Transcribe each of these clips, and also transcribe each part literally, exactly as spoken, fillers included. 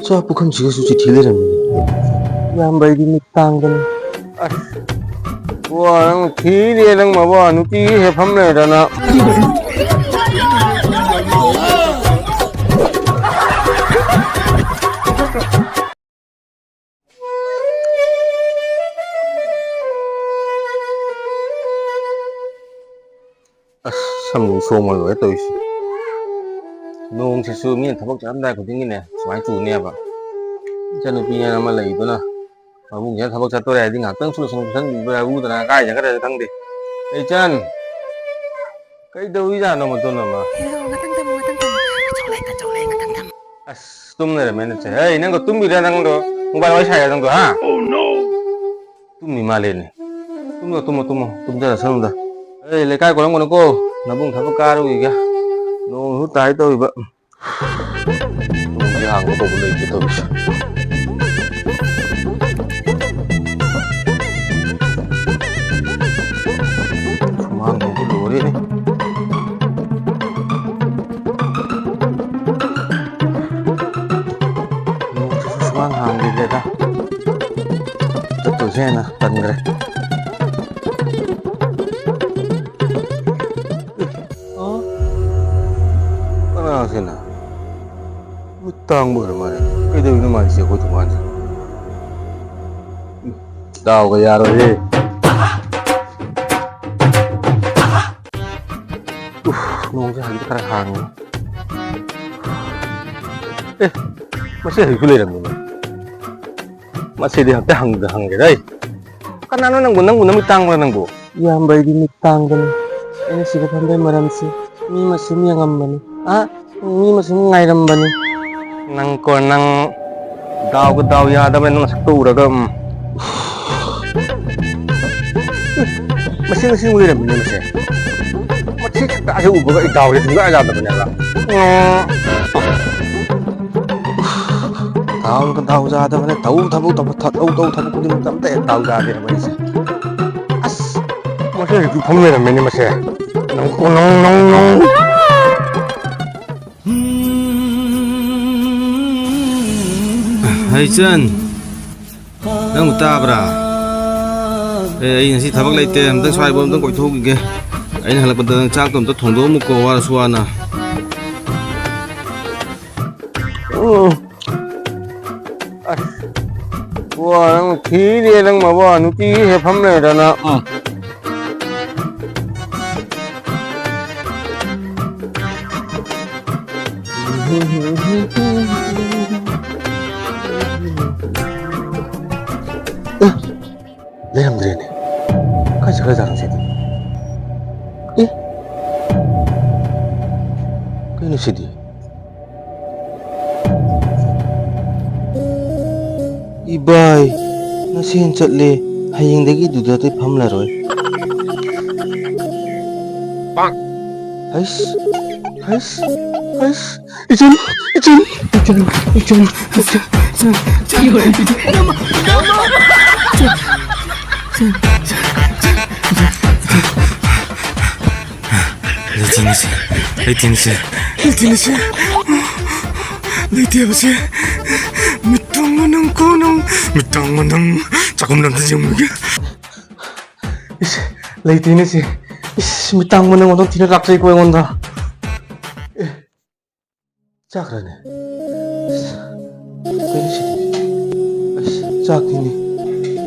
ꯆꯥꯛ ꯄꯨꯈꯝꯁꯤꯒꯁꯨ ꯆꯤꯊꯤ ꯂꯩꯔꯝꯃꯤꯅꯦ꯫ ꯏꯌꯥꯝꯕ, ꯑꯩꯗꯤ ꯃꯤꯠ ꯇꯥꯡꯕꯅꯤ꯫ ꯑꯁ, ꯋꯥ, ꯅꯪ ꯊꯤꯔꯦ ꯅꯪ ꯃꯕꯣ, ꯅꯨꯄꯤꯒꯤ ꯍꯦꯛ ꯐꯝ ꯂꯩꯔꯗꯅ꯫ ꯑꯁ, ꯁꯝꯁꯨ ꯁꯣꯡꯕ ꯂꯣꯏꯔꯦ ꯇꯧꯔꯤꯁꯦ꯫ ꯅꯣꯡꯁꯤꯁꯨ ꯃꯤꯅ ꯊꯕꯛ ꯆꯠꯂꯝꯗꯥꯏ ꯈꯨꯗꯤꯡꯒꯤꯅꯦ ꯁꯨꯃꯥꯏꯅ ꯆꯨꯅꯦꯕ꯫ ꯏꯆꯟꯅꯨꯄꯤ ꯑꯃ ꯂꯩꯗꯨꯅ ꯃꯕꯨꯡꯁꯤꯅ ꯊꯕꯛ ꯆꯠꯇꯣꯔꯦ ꯍꯥꯏꯗꯤ ꯉꯥꯏꯍꯥꯛꯇꯪ ꯁꯨꯝ ꯂꯣꯏꯁꯟ ꯈꯣꯠꯆꯟꯕꯤꯕ꯭ꯔꯥ ꯎꯗꯅ ꯀꯥꯏ ꯆꯠꯈ꯭ꯔꯦ ꯈꯪꯗꯦ꯫ ꯑꯩ ꯏꯆꯟ, ꯀꯩꯗꯧꯔꯤꯖꯥꯠꯅꯣ ꯃꯗꯨꯅ ꯑꯃ? ꯍꯦꯔꯣ, ꯉꯥꯛꯇꯪ ꯊꯝꯃꯣ, ꯉꯥꯛꯇꯪ ꯊꯝꯃꯣ꯫ ꯀꯆꯧ ꯂꯩ, ꯀꯆꯧ ꯂꯩ, ꯉꯥꯛꯇꯪ ꯊꯝꯃꯣ꯫ ꯑꯁ, ꯇꯨꯝ ꯂꯩꯔꯝꯃꯦꯅꯦ ꯁꯦ꯫ ꯍꯩ, ꯅꯪꯗꯣ ꯇꯨꯝꯃꯤꯔ ꯅꯪꯗꯣ? ꯃꯣꯕꯥꯏꯜ ꯋꯥꯔꯤ ꯁꯥꯏꯔ ꯅꯪꯗꯣ, ꯍꯥ? ꯇꯨꯝꯃꯤ ꯃꯥꯜꯂꯦꯅꯦ꯫ ꯇꯨꯝꯃꯣ, ꯇꯨꯝꯃꯣ, ꯇꯨꯝꯃꯣ꯫ ꯇꯨꯝꯖꯔꯁꯅꯨꯗ꯫ ꯑꯩ ꯂꯩꯀꯥꯏ ꯀꯣꯏꯔꯝꯒꯅꯨꯀꯣ꯫ ꯅꯕꯨꯡ ꯊꯕꯛ ꯀꯥꯔꯨꯈꯤꯒꯦ꯫ ꯅꯣꯡꯁꯨ ꯇꯥꯏ ꯇꯧꯔꯤꯕ꯫ ꯅꯣꯡꯁꯦ ꯍꯥꯡꯕ ꯀꯧꯕ ꯂꯩꯇꯦ ꯇꯧꯔꯤꯁꯦ꯫ ꯁꯨꯃꯥꯡ ꯅꯣꯡꯁꯦ ꯂꯣꯏꯔꯦꯅꯦ꯫ ꯅꯣꯡꯁꯤꯁꯨ ꯁꯨꯃꯥꯡ ꯍꯥꯡꯈꯤꯗ꯭ꯔꯦꯗ꯫ ꯆꯠꯇꯣꯏꯁꯦ ꯍꯦꯟꯅ ꯇꯟꯈ꯭ꯔꯦ꯫ ꯑꯣ? ꯀꯅꯥꯁꯤꯅ? ꯃꯤꯠ ꯇꯥꯡꯕ ꯑꯣꯏꯔ ꯃꯥꯜꯂꯦ꯫ ꯀꯩꯗꯧꯔꯤꯅꯣ ꯃꯥꯒꯤꯁꯦ ꯑꯩꯈꯣꯏ ꯊꯣꯡꯒꯥꯟꯁꯦ? ꯗꯥꯎꯒ ꯌꯥꯔꯣꯏꯍꯦ꯫ ꯎꯐ, ꯅꯣꯡꯁꯦ ꯍꯧꯖꯤꯛꯇꯤ ꯈꯔ ꯍꯥꯡꯉꯦ꯫ ꯑꯦ, ꯃꯁꯤ ꯍꯧꯖꯤꯛꯁꯨ ꯂꯩꯔꯝꯃꯤꯅꯦ꯫ ꯃꯁꯤꯗꯤ ꯍꯦꯛꯇ ꯍꯪꯗ ꯍꯪꯒꯦꯗ ꯑꯩ꯫ ꯀꯅꯥꯅꯣ ꯅꯪꯕꯨ? ꯅꯪꯕꯨ ꯅꯃꯤꯠ ꯇꯥꯡꯕ꯭ꯔꯥ ꯅꯪꯕꯨ? ꯏꯌꯥꯝꯕ, ꯑꯩꯗꯤ ꯃꯤꯠ ꯇꯥꯡꯕꯅꯤ꯫ ꯑꯩꯅ ꯁꯤꯗ ꯐꯝꯕꯩ ꯃꯔꯝꯁꯤ ꯃꯤ ꯃꯁꯤꯡ ꯌꯦꯡꯉꯝꯕꯅꯤ꯫ ꯑ? ꯃꯤ ꯃꯁꯤꯡ ꯉꯥꯏꯔꯝꯕꯅꯤ꯫ ꯅꯪ ꯀꯣ, ꯅꯪ ꯗꯥꯎꯒ ꯗꯥꯎ ꯌꯥꯗꯕꯅꯦ, ꯅꯪ ꯁꯛꯇꯣ ꯎꯔꯒ, ꯎꯝ꯫ ꯃꯁꯤ ꯉꯁꯤ ꯂꯩꯔꯝꯃꯤꯅꯦ ꯃꯁꯦ꯫ ꯃꯁꯤ ꯁꯛꯇꯥꯁꯦ ꯎꯕꯒ ꯑꯩ ꯗꯥꯎꯁꯦ ꯁꯨꯡꯌꯥ ꯌꯥꯗꯕꯅꯦꯕ꯫ ꯎꯝ꯫ ꯗꯥꯎꯒ ꯗꯥꯎ ꯌꯥꯗꯕꯅꯦ꯫ ꯇꯧ ꯊꯕꯛ, ꯇꯧ ꯊ-, ꯇꯧ ꯇꯧ ꯊꯕꯛ ꯈꯨꯗꯤꯡꯃꯛꯇ ꯑꯝꯇ ꯍꯦꯛ ꯗꯥꯎ ꯌꯥꯗꯦꯕ ꯑꯩꯁꯦ꯫ ꯑꯁ! ꯃꯁꯤ ꯍꯧꯖꯤꯛꯇꯤ ꯐꯝ ꯂꯩꯔꯝꯃꯦꯅꯦ ꯃꯁꯦ꯫ ꯅꯪ, ꯅꯪ, ꯅꯪ, ꯅꯪ꯫ ꯍꯩꯆꯟ, ꯅꯪꯕꯨ ꯇꯥꯕ꯭ꯔꯥ? ꯑꯦ, ꯑꯩ ꯉꯁꯤ ꯊꯕꯛ ꯂꯩꯇꯦ, ꯑꯝꯇꯪ ꯁ꯭ꯋꯥꯏꯕꯨ ꯑꯝꯇꯪ ꯀꯣꯏꯊꯣꯛꯎꯈꯤꯒꯦ꯫ ꯑꯩꯅ ꯍꯜꯂꯛꯄꯗ ꯅꯪ ꯆꯥꯛꯇꯣ ꯑꯝꯇ ꯊꯣꯡꯗꯣꯛꯑꯝꯃꯨꯀꯣ, ꯋꯥꯔꯁꯨ ꯋꯥꯅ꯫ ꯎꯝ꯫ ꯑꯁ, ꯋꯥ ꯅꯪ ꯊꯤꯔꯦ ꯅꯪ ꯃꯕꯣ, ꯅꯨꯄꯤꯒꯤ ꯍꯦꯛ ꯐꯝ ꯂꯩꯔꯗꯅ꯫ ꯎꯝ꯫ ꯑꯦ, ꯂꯩꯔꯝꯗ꯭ꯔꯦꯅꯦ꯫ ꯀꯥꯏ ꯆꯠꯈ꯭ꯔꯖꯥꯠꯅꯣ ꯁꯤꯗꯤ? ꯑꯦ? ꯀꯩꯅꯣ ꯁꯤꯗꯤ? ꯏꯕꯥꯏ, ꯅꯁꯦꯟ ꯆꯠꯂꯦ꯫ ꯍꯌꯦꯡꯗꯒꯤ ꯑꯗꯨꯗ ꯑꯇꯩ ꯐꯝꯂꯔꯣꯏ꯫ ꯍꯩꯁ, ꯍꯩꯁ, ꯍꯩꯁ꯫ ꯏꯆꯟ, ꯏꯆꯟ, ꯏꯆꯟ, ꯏꯆꯟ, ꯏꯆꯟ꯫ ꯂꯩꯇꯦꯅꯦꯁꯦ, ꯂꯩꯇꯦꯅꯦꯁꯦ, ꯂꯩꯇꯦꯅꯦꯁꯦ꯫ ꯂꯩꯇꯦꯕꯁꯦ꯫ ꯃꯤꯇꯪ ꯃꯅꯪ ꯀꯣꯅꯪ, ꯃꯤꯇꯪ ꯃꯅꯪ꯫ ꯆꯥꯛꯈꯨꯝꯗ ꯑꯝꯇ ꯌꯦꯡꯉꯨꯒꯦ꯫ ꯏꯁ, ꯂꯩꯇꯦꯅꯦꯁꯦ꯫ ꯏꯁ, ꯃꯤꯇꯪ ꯃꯅꯪ ꯑꯗꯨꯝ ꯊꯤꯅ ꯂꯥꯛꯆꯩꯀꯣ ꯑꯩꯉꯣꯟꯗ꯫ ꯑꯦ, ꯆꯥꯈ꯭ꯔꯅꯦ꯫ ꯑꯁ, ꯀꯩꯅꯣ ꯁꯤꯗꯤ? ꯑꯁ, ꯆꯥꯛꯇꯤꯅꯦ꯫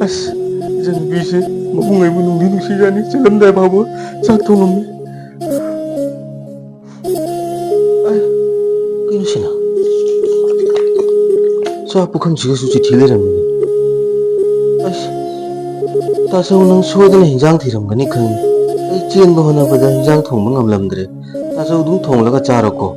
ꯑꯁ, ꯏꯆꯟꯅꯨꯄꯤꯁꯦ ꯃꯕꯨꯡ ꯑꯩꯕꯨ ꯅꯨꯡꯗꯤ ꯅꯨꯡꯁꯤꯖꯥꯠꯅꯤ꯫ ꯆꯦꯜꯂꯝꯗꯥꯏ ꯐꯥꯎꯕ ꯆꯥꯛ ꯊꯣꯡꯉꯝꯃꯤ꯫ ꯑꯩ, ꯀꯩꯅꯣ ꯁꯤꯅ? ꯆꯥꯛ ꯄꯨꯈꯝꯁꯤꯒꯁꯨ ꯆꯤꯊꯤ ꯂꯩꯔꯝꯃꯤꯅꯦ꯫ ꯑꯁ, ꯇꯥꯆꯧ, ꯅꯪ ꯁꯣꯏꯗꯅ ꯍꯤꯟꯖꯥꯡ ꯊꯤꯔꯝꯒꯅꯤ ꯈꯪꯉꯤ꯫ ꯑꯩ ꯆꯦꯟꯕ ꯍꯣꯠꯅꯕꯗ ꯍꯤꯟꯖꯥꯡ ꯊꯣꯡꯕ ꯉꯝꯂꯝꯗ꯭ꯔꯦ꯫ ꯇꯥꯆꯧ ꯑꯗꯨꯝ ꯊꯣꯡꯂꯒ ꯆꯥꯔꯣꯀꯣ꯫